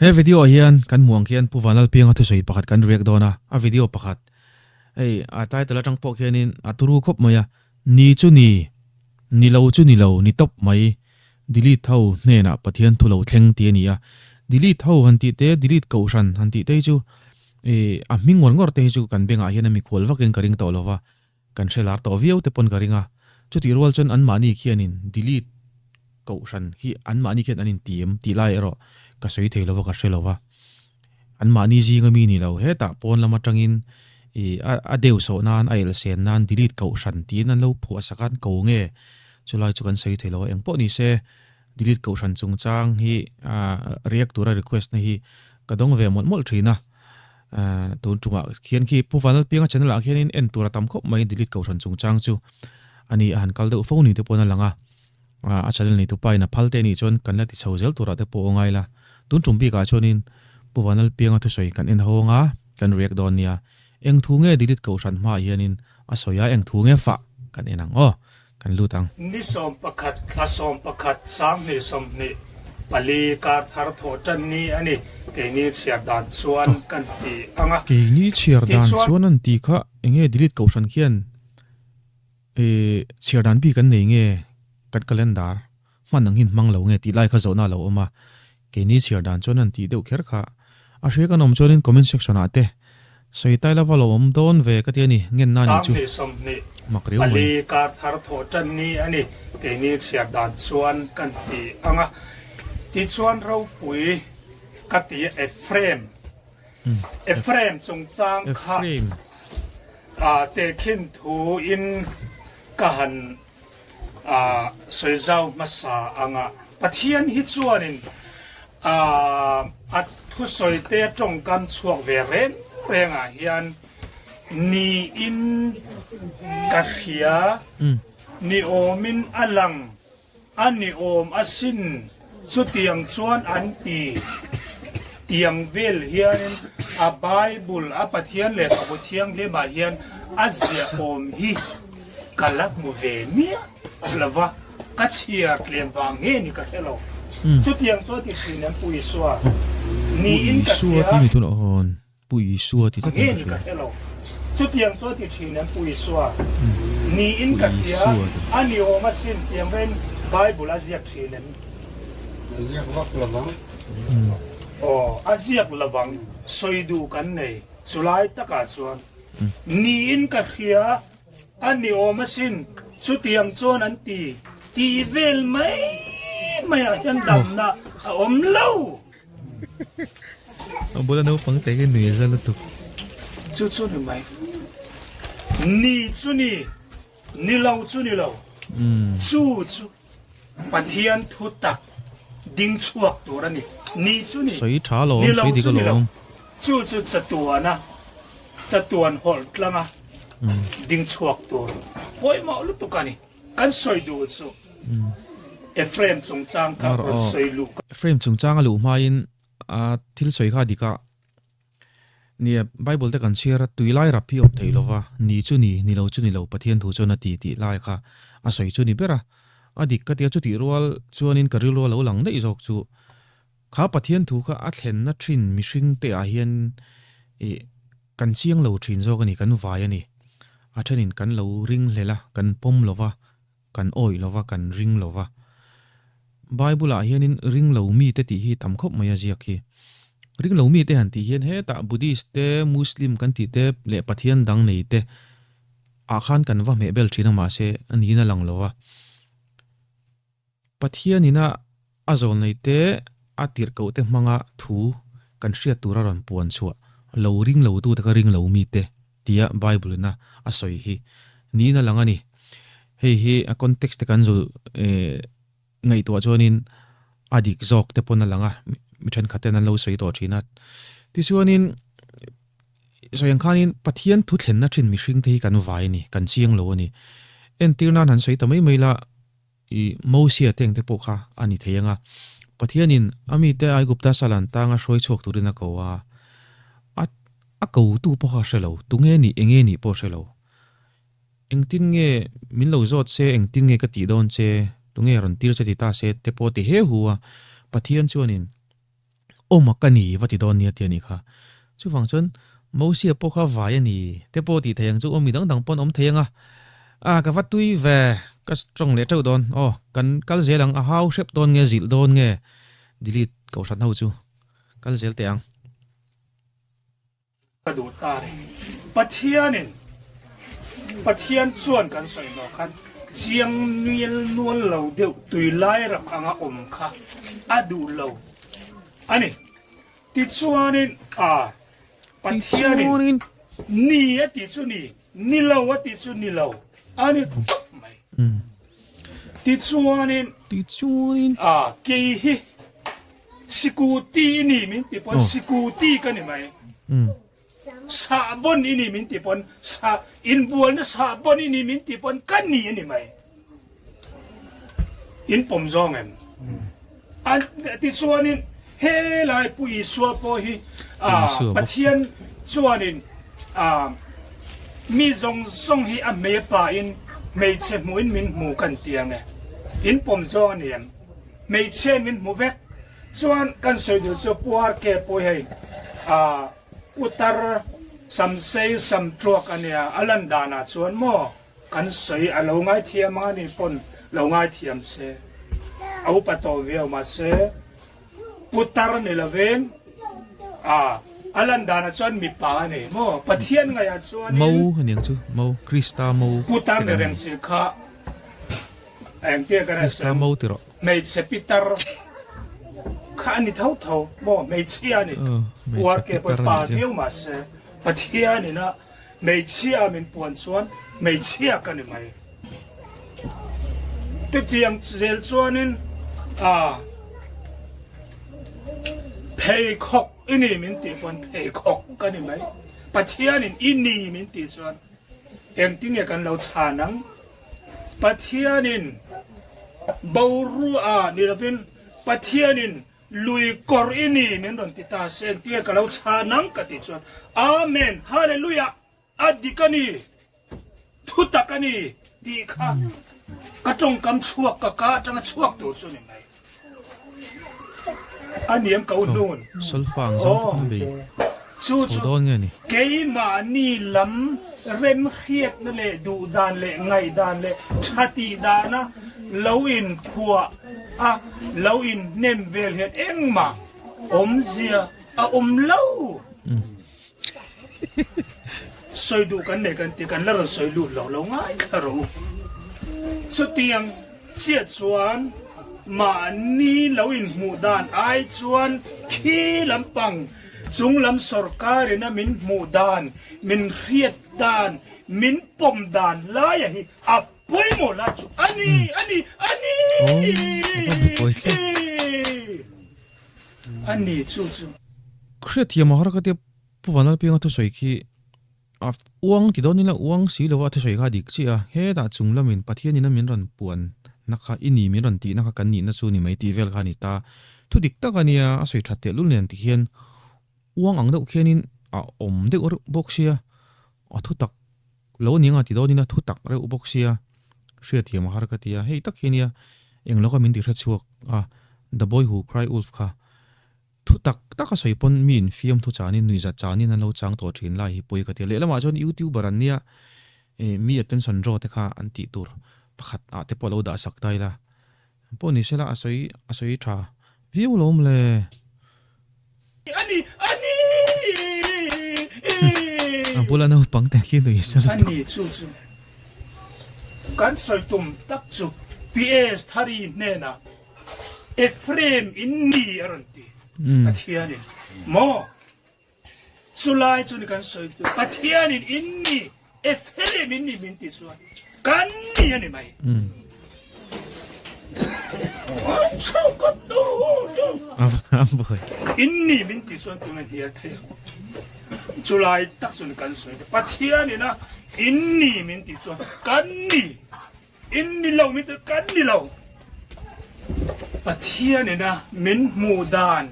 He video ah hian kan hmuh ang khian Pu Vanlalpianga thusawi pakhat kan react dawn a, a video pakhat hei a title atang pawh khianin a turu khawp mai a, Ni chu ni, ni lo chu ni lo, ni tawp mai, delete ho hnenah Pathian thu lo thleng tih a ni a, delete ho han tih te, delete kohhran han tih te hi chu ih a hming ngawr ngawr te hi chu kan bengah hian a mikhual vakin ka ring tawh lo va, Kan hre lar tawh viau te pawn ka ring a, chutih rual chuan anmahni khianin delete kohhran hi anmahni khian an inti em tih lai erawh ka sawi thei lova ka hre lova. Anmahni zinga mi ni lo hetah pawn lam atangin ih a deu sawh nan a elhsen nan delete kohhran tiin an lo phuah sak a, an ko nge chulai chu kan sawi thei lo a, engpawh ni se delete kohhran chungchang hi react tura request na hi ka dawng ve mawlh mawlh thin a. Tun tumah khian khi Pu Vanlalpianga channel ah khianin en tur a tam khawp mai delete kohhran chungchang chu a ni a han kal deuh fo ni te pawhin a lang a, a channel nei tupa in a phal te anih chuan kan la ti chho zel turah te pawh a ngai la. Tun tum bikah chuanin Pu Vanlalpianga thusawi kan en ho anga kan react dawn nia. Eng thu nge delete kohhran hmaah hianin a sawi a eng thu nge fah kan en ang aw. Kan lut ang. Ni 11, thla 11, 2024 kar thar thawh tan ni a ni. Keini chhiar dan chuan kan ti ang a. Keini chhiar dan Tichuan. chuan an ti kha enge delete kohhran khian eh chhiar dan bik an nei nge kan calendar hman ang hin hmang lo nge tih lai kha zawhna a lo awm a. Keini chhiar dan chuan an tih deuh kher kha. A hria kan awm chuanin comment section ah te sawi tai lova lo awm dawn ve ka ti a ni, ngenna ni chu Tanghnih 20 mak riau mai. pali kar thar thawh tan ni a ni. Keini chhiar dan chuan kan ti ang a. Tichuan ropui ka ti a Ephraim, Ephraim chungchang kha tehkhin thu in ka han a sawi zau hmasa anga Pathian hi chuanin a thusawi te tawngkam chhuak ve reng rengah hian niin ka hria, ni awmin a lang, a ni awm asin, chutiang chuan an ti tiang vel hianin a Bible, a Pathian lehkhabu thianghlimah hian a ziahawm hi. Ka la hmu ve miah lo va, ka chhiar tlem vang nge ni ka hre lo. Chutiang chuan ti thin em Pu Isua niin ka hria. Nge ni ka hre lo. Chutiang chuan ti thin em Pu Isua niin ka hria. A ni awm asin tiang ren Bible a ziak thin em? A ziak vak lovang. Aw, a ziak lovang. Sawi duh kan nei. Chulai takah chuan Niin ka hria, a ni awm asin, chutiang chuan an ti, tih vel mai maiah hian damna a awm lo. A bula naupang te hi nui a za lutuk. Chu chu ni mai. Ni chu ni, ni lo chu ni lo. Chu chu Pathian thu tak ding chhuak tur a ni. Ni chu ni, Sawi tha alawm, ni lo sawi dik chu ni lo. alawm. Chu chu chatuana, chatuan hawlh tlanga ding chhuak tur pawimawh lutuk a ni. Kan sawi duh chu Ephraim chungchang kha rawn sawi luh ka. Ephraim chungchang a luh hmain a thil sawi kha a dik a. Nia, Bible te kan chhiar a, tui lai rap hi awm thei lova, ni chu ni, ni lo chu ni lo, Pathian thu chuan a ti tih lai kha a sawi chu ni ber a. A dik ka ti a, chutih rual chuanin ka rilru a lo lang daih zawk chu, kha Pathian thu kha a thlenna thin mihring te ah hian ih kan chiang lo thin zawk a ni, kan vai a ni. A thenin kan lo ring hlel a, kan pawm lova, kan awih lova, kan ring lova. Bible ah hianin ring lo mite tih hi tam khawp mai a ziak hi. Ring lo mite han tih hian hetah Buddhist te, Muslim kan tih te leh Pathian dang nei te ah khan kan va hmeh bel thin a mahse a niin a lang lo a. Pathian ina a zawl nei te a tirhkoh te hmanga thu kan hriat tur a rawn puan chhuah lo ring lo tute kha ring lo mite tia Bible ina a sawi hi niin a lang a ni. Hei hi a context te kan zu ngaihtuah chuanin a dik zawk te pawn a lang a, mi thenkhat ten an lo sawi tawh thin a. Tichuanin sawi ang khanin Pathian thu thlenna thin mihring te hi kan vai a ni, kan chiang lo a ni. Entir nan han sawi ta mai mai la, I Mosia teng te pawh kha a ni thei ang a, Pathianin a mite Aigupta salan tanga hruai chhuak turin a ko a, a a kotu pawh kha a hre lo, tunge nih enge nih pawh a hre lo. Engtin nge min lo zawt se, engtin nge ka tih dawn che, tunge rawn tir che ti ta se te pawh ti he hu a, Pathian chuanin. Awma ka ni va ti dawn nia ti a nih kha. Chuvang chuan Mosia pawh kha vai a ni te pawh tih thei ang chu aw mi dang dang pawn awm thei ang a. A ka va tui ve ka strong leh teuh dawn aw kan kal zel ang a hau hrep dawn nge zilh dawn nge delete kohhran ho chu kal zel teh ang. Ka duh ta a ni. Pathianin, Pathian chuan kan sawi hnawh khan chiang nuil nual lo deuh tui lai ram anga awm kha a duh lo a ni. Tichuanin, a, Pathianin ni a tih chu ni, ni lo a tih chu ni lo a ni tawp mai. Tichuanin, a, kei hi Sikuti i ni min ti pawn sikuti ka ni mai. Sahbawn i ni min ti pawn sah inbualna sahbawn i ni min ti pawn ka ni a ni mai. In pawm zawng em? A tichuanin he lai Pu Isua pawh hi Pathian chuanin mi zawng zawng hi a hmei a pain hmeichhe hmuhin min hmu kan ti ang e. In pawm zawng a ni em? Hmeichhia min hmu vek chuan kan sawi duh chu puar ke pawh hei ah putar samsei samtruak a nia a lan danah chuan maw kan sawi a lo ngaithiam ang a ni pawn lo ngaithiam se a upa tawh viau mahse putar ni lovin ah a lan danah chuan mipa a ni maw Pathian ngaihah chuanin Mo a niang chu mo Krista mo putar ni reng si kha Engtia ka Krista mo ti rawh. Hmeichhe pitar kha a ni tho tho maw hmeichhia a ni. Uar ke pawh pa viau mahse Pathian ina hmeichhia min puan chuan hmeichhia ka ni mai. Chutiang zel chuanin a pheikhawk i ni min tih pawn pheikhawk ka ni mai. Pathianin i ni min tih chuan engtinge kan lo chhan ang? Pathianin boruah ni lovin Pathianin lui kawr i ni min rawn ti ta se engtinge ka lo chhan ang ka tih chuan Amen Hallelujah a dik a ni thutak a ni tih kha ka tawngkam chhuak ka ka atanga chhuak tur chu ni mai a niam ko hnun Solfa ang zawng tak na bei Chu chho chu dawn nge ni? Keimahni lam remhriatna leh duhdan leh ngaihdan leh tha tih dana lo inphuah a, lo inhnem vel hian engmah awmzia a awm lo. Sawi duh kan nei kan ti, kan la rawn sawi lut lo, lo ngaithla rawh u. Chutiang chiah chuan mahni lo inhmuh dan ai chuan khi lampang Chunglam sorkarin a min hmuh dan, min hriat dan, min pawm dan laia hi a pawimawh lai chu a ni, a ni, a ni! A ni chu chu. Hriatthiam a har ka tia Pu Vanlalpianga thusawi khi a uang ti dawn ila uang si lova a thusawi kha a dik chiah a, hetah chung lamin Pathianin a min rawn puan na kha i ni min rawn tihna kha kan nihna chu ni mai tih vel kha a ni ta. Thu dik tak a nia, a sawi that tehlul nen ti hian uang ang deuh khianin a awm deuh reuh bawk sia, a thu tak lo ni anga ti dawnin a thu tak reuh bawk sia, hriatthiam a har ka ti a, hei tak hi nia eng lawka min ti hrechhuak a, The Boy Who Cried Wolf kha Thu tak tak a sawi pawn mi in fiam thu chanin nuihzat chanin an lo chang tawh thin lai hi pawi ka ti a. Lehlamah chuan youtuber an nia eh mi attention draw te kha an tih tur pakhat ah te pawh lo dah sak ta ila. Pawh ni sela a sawi a sawi tha viau lo awm le. Ani ani A bula naupang te khi nui sel tuk. Ani chu chu kan sawi tum tak chu PS Thari hnenah Ephraim in ni a rawn ti. Pathianin maw? Chulai chu ni kan sawi tu. Pathianin in ni, Ephraim in ni min ti chuan kan ni a ni mai. In ni min ti chuan tunge hnial thei ang. Chulai tak chu ni kan sawi tu. Pathianin a in ni min ti chuan kan ni. In ni lo min ti kan ni lo. Pathian ina min hmuh dan,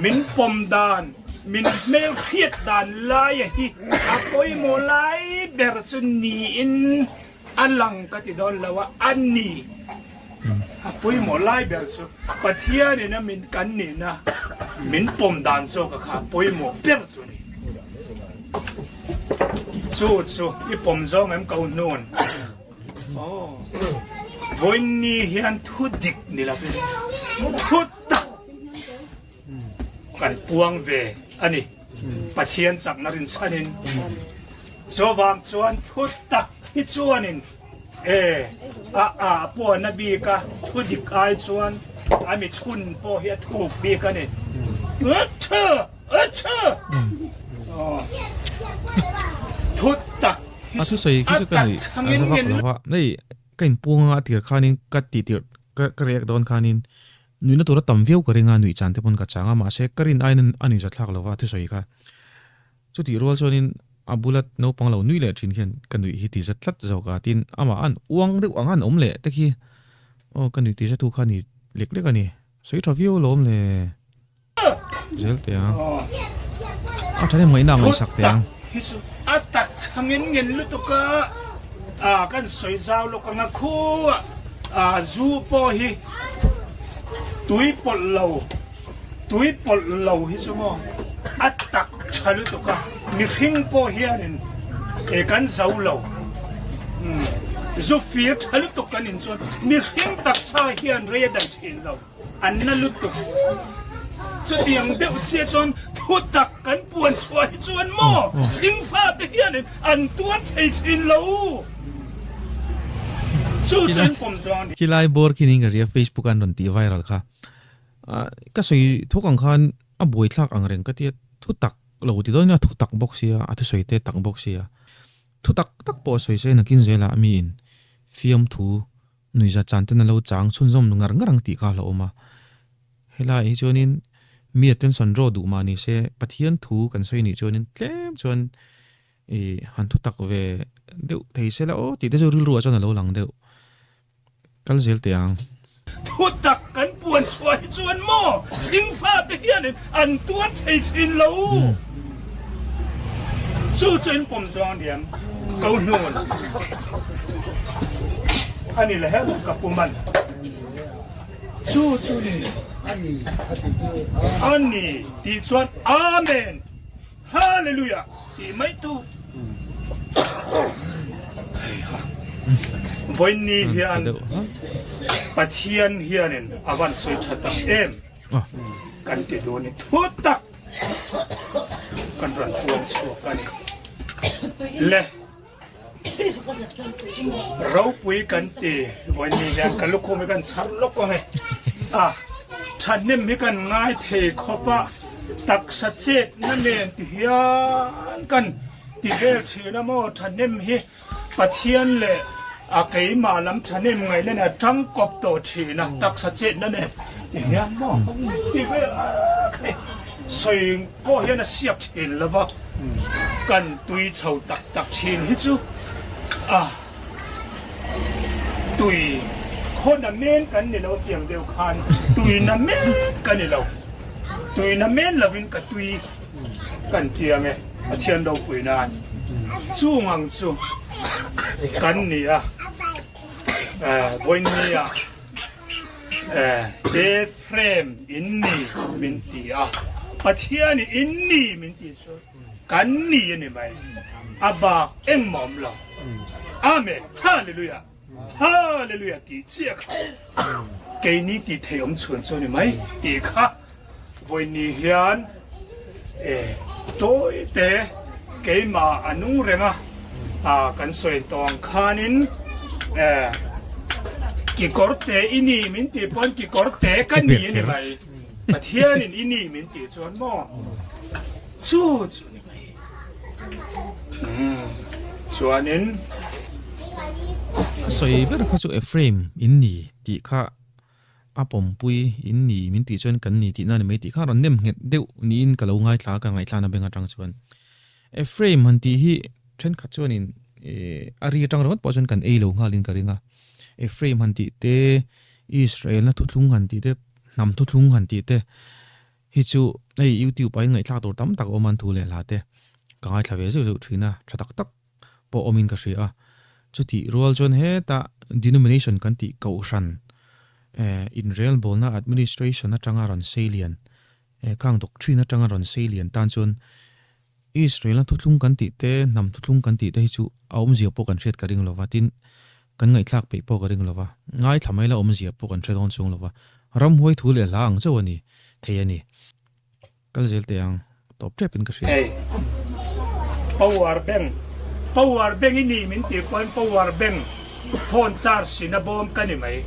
min pawm dan, min hmelhriat dan laia hi a pawimawh lai ber chu niin a lang ka ti dawn lo a, a ni. A pawimawh lai ber chu Pathian ina min kan nihna. Min pawm dan zawka kha pawimawh ber chu a ni. Chu chu i pawm zawng em ko hnun? Aw, vawiinni hian thu dik ni lovin thu tak kan puang ve a ni. Pathian chakna rinchhanin chuvang chuan thu tak hi chuanin e a a pawh na bik a, thu dik ai chuan a mi chhun pawh hi a thuk bik a ni. Thu tak A thusawi khi chu ka nuih a za vak lo va, hei ka inpuang anga a tir khanin ka tih tirh ka react dawn khanin nuihna tura tam viau ka ring a, nuih chan te pawn ka chang a, mahse ka rin aiin a nuih zathlak lo va a thusawi kha. Chutih rual chuanin a bula naupang lo nuih leh thin khian ka nuih hi ti za tlat zawk a, tin amah an uang deuh ang an awm leh te khi aw ka nuih ti za tu kha ni lek lek a ni, sawi tha viau alawm le. Zel teh ang. A tha em ngaihna a ngaihsak teh ang. A tak chhangin ngen lutuk a, a kan sawi zau lawk ang a khu a zu pawh hi tui pawlh lo tui pawlh lo hi chu maw a tak tha lutuk a mihring pawh hianin e kan zo lo zu fir tha lutuk kan in chuan mihring taksa hian rei a daih thin lo. An na lutuk. Chutiang deuh chiah chuan thutak kan puan chhuah hi chuan maw hringfate hianin an tuar thei thin lo. Chu chu in pawm zawng a ni. Khilai bawr khi niin ka hria Facebook a an rawn tih viral kha. Ka sawi thawk ang khan a buaithlak ang reng ka tia thutak lo ti dawn nia thutak bawk sia a thusawi te tak bawk sia. Thutak tak pawh a sawi se nakin zelah miin fiamthu Nuihza chan ten a lo chang chhunzawm ngar ngar ang tih kha a hlauhawm a. Helaiah hi chuanin mi attention draw duh mah ni se Pathian thu kan sawi nih chuanin tlem chuan ih han thu tak ve deuh thei se la aw tih te chu rilruah chuan a lo lang deuh. Kal zel teh ang. Thu tak kan puan chhuah hi chuan maw hringfate hianin an tuar thei thin lo. Chu chu in pawm zawng diam ko hnun a ni le hel ka pu man chu chu ni a ni tih chuan Amen Hallelujah tih mai tu vawiin hian Pathian hianin a van sawi tha tak em kan ti duh a ni thu tak Kan rawn puang chhuak a ni. Le ropui kan ti vawiin hian ka lukhum hi kan chhar lawk ang e. A thahnem hi kan ngai thei khawp a, taksa chetna nen ti hian kan ti vel thin a maw thahnem hi Pathian leh a keimah lam thahnem ngaihna nen a tangkawp tawh thin a, taksa chetna nen ti hian maw ti vel a khe sawi pawh hian a siak thin lo va, kan tui chho tak tak thin hi chu a tui khaw na men kan ni lo tiang deuh khan tui na men ka ni lo, tui na men lovin ka tui. Kan tiang e, Pathian ropui nan chung ang chu kan ni a, vawinia te frame in ni min ti a, Pathian in ni min ti chu kan ni a ni mai, a bak engmah awm lo. Amen Hallelujah Hallelujah tih chiah kha keini tih theih awm chhun chu a ni mai tih kha. Vawiin hian e tawi te keimah a nung reng a, kan sawi tawh ang khanin e kekawr te i ni min tih pawn kekawr te ka ni a ni mai, Pathianin i ni min tih chuan maw chu chu a ni mai. Chuanin. A sawi ber kha chu Ephraim in ni tih kha A pawmpui in ni min tih chuan kan ni tihna a ni mai tih kha a rawn nem nghet deuh niin ka lo ngaithla a, ka ngaihtlana beng atang chuan Ephraim han tih hi thenkhat chuanin a ri atang ringawt pawh chuan kan ei lo nghalin ka ring a, Ephraim han tih te, Israelna thuthlung han tih te, hnam thuthlung han tih te hi chu hei YouTube ah hian ngaihthlak tur tam tak a awm a an thu leh hla te ka ngaithla ve zeuh zeuh thin a, tha tak tak pawh awmin ka hria a. Chutih rual chuan hetah denomination kan tih kohhran inrelbawlna administration atanga rawn sei lian Khang doctrine atanga rawn sei lian tan chuan Israel-a thuthlung kan tih te, hnam thuthlung kan tih te hi chu a awmzia pawh kan hriat ka ring lova, tin, kan ngaihthlak peih pawh ka ring lova, ngaithla mai la awmzia pawh kan hre dawn chung lova, ramhuai thu leh hla ang chauh a ni thei a ni. Kal zel teh ang, tawp tep in ka hria. Hei, power bank, power bank i ni min tih pawhin power bank phone charge in a bawm ka ni mai.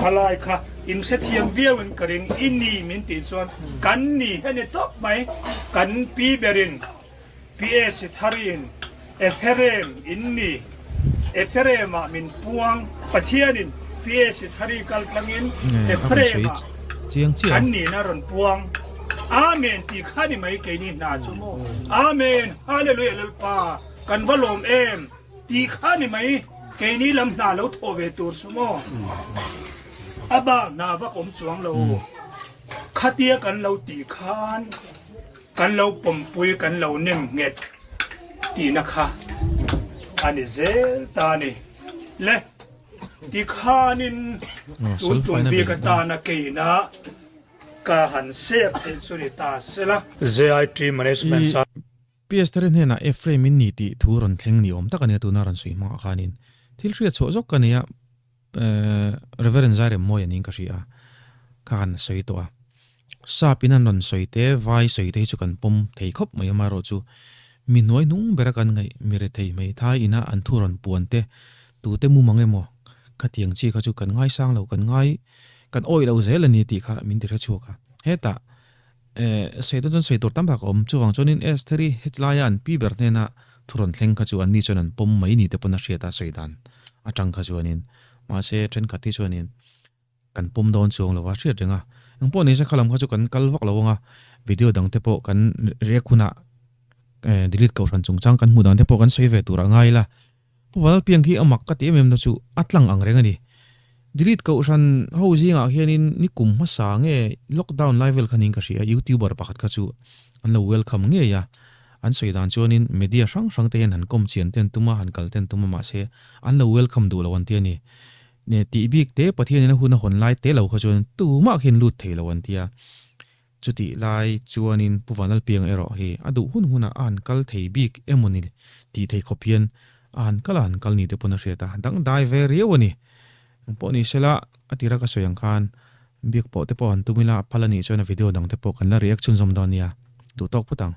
Khalai kha in hrethiam viau in ka ring, i ni min tih chuan kan ni hi a ni tawp mai. Kan pi berin PA Sithariin Epherem in ni, Epherem ah min puang, Pathianin PA Sithari kal tlangin Epherem ah kan nihna rawn puang. Amen tih kha ni mai keini hna chu maw. Amen Hallelujah Lalpa kan va lawm em tih kha ni mai keini lam hna lo thawh ve tur chu maw. A bak hna vak awm chuang lo. Khatia kan lo tih khan. Kan lo pawmpui kan lo nem nghet tihna kha a ni zel ta a ni. Le, tikhanin tun tum bik atana keina ka han share theih chu ni ta se la. JIT Management I PS thar hnenah Ephraim in ni tih thu rawn thleng ni awm tak a nia tuna rawn sawi hmangah khanin thil hriat chhuah zawk ka nei a, Reverend Zairemmawi a niin ka hria a, kha han sawi tawh a. Sap in an rawn sawi te, vai sawi te hi chu kan pawm thei khawp mai amaherawhchu mi hnuai hnung bera kan ngaih mi rethei hmeithai ina an thu rawn puan te, tute mumang emaw khatiang chi kha chu kan ngaisang lo, kan ngai, kan awih lo zel a ni tih kha min ti hrechhuak a. Hetah sawi dawn chuan sawi tur tam tak a awm, chuvang chuanin Estheri hetilaia an pi ber hnena thu rawn thleng kha chu anni chuan an pawm mai ni te pawn a hriat a sawi dan atang kha chuanin mahse thenkhat hi chuanin Kan pawm dawn chuang lo a hriat reng a, engpawh ni se kha lam kha chu kan kal vak lo ang a, video dang te pawh kan react hunah delete kohhran chungchang kan hmuh dan te pawh kan sawi ve tur a ngai ila. Pu Vanlalpiang khi a mak ka ti em em na chu a tlang ang reng a ni. Delete kohhran ho zingah hianin ni kum hmasa nge lockdown lai vel kha niin ka hria, youtuber pakhat kha chu an lo welcome ngei a, an sawi dan chuanin media hrang hrang te hian han kawm chian te an tum a, han kal te an tum a mahse an lo welcome duh lo an ti a ni. Nge tih bik te Pathianin a hun a hawn lai te lo kha chuan tumah khian lut thei lo an ti a. Chutih lai chuanin Pu Vanlalpianga erawh hi a duh hun hunah a han kal thei bik emaw ni tih thei khawp hian a han kal a han kal ni te pawn a hriat a, dangdai ve riau a ni. Engpawh ni sela a tira ka sawi ang khan biak pawh te pawh han tum ila a phal a nih chuan a video dang te pawh kan la react chhunzawm dawn nia, duh tawk phawt ang.